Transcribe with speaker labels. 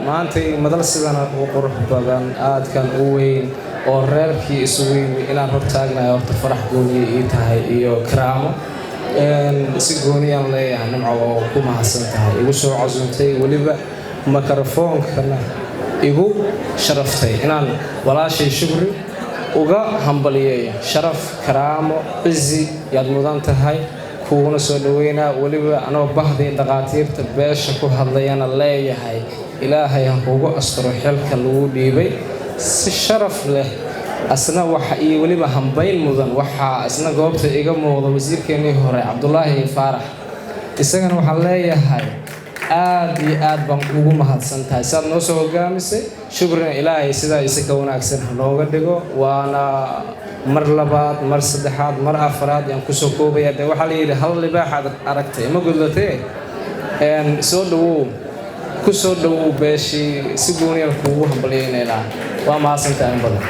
Speaker 1: Maantay madal sidana u qurux badan, aadkan u weyn oo reerkii isugu yimi inaan hortaagnayo, horta farax gooniya ii tahay iyo karaamo. Si gooniyaan leeyahay, Nimco, oo ku mahadsan tahay igu soo casuuntay, weliba mikrofoonkana igu sharaftay inaan walaashay Shukri uga hambaliyeeyo. Sharaf, karaamo, cizi yaad mudan tahay, kuuguna soo dhaweynaa. Weliba anoo bahdii dhaqaatiirta beesha ku hadlayana leeyahay, Ilaahay ha kugu asturo xilka lagu dhiibay si sharaf leh. Asna waxa iyo weliba hambayn mudan, waxaa isna goobta iga muuqda wasiirkeenii hore, Cabdulaahi Faarax. Isagana waxaan leeyahay, aad iyo aad baan ugu mahadsan tahay siaad noo soo hogaamisay. Shukrina Ilaahay sidaa isi ka wanaagsan ha nooga dhigo. Waana mar labaad, mar saddexaad, mar afaraad yaan kusoo koobaya. Dee waxaa la yidhi, hal libaaxaad aragtay ma gudlatee. Soo dhawow, ku soo dhawow beeshii, si gooniyaan kuugu hambalyaynaynaa. Waa mahadsantahay in badan.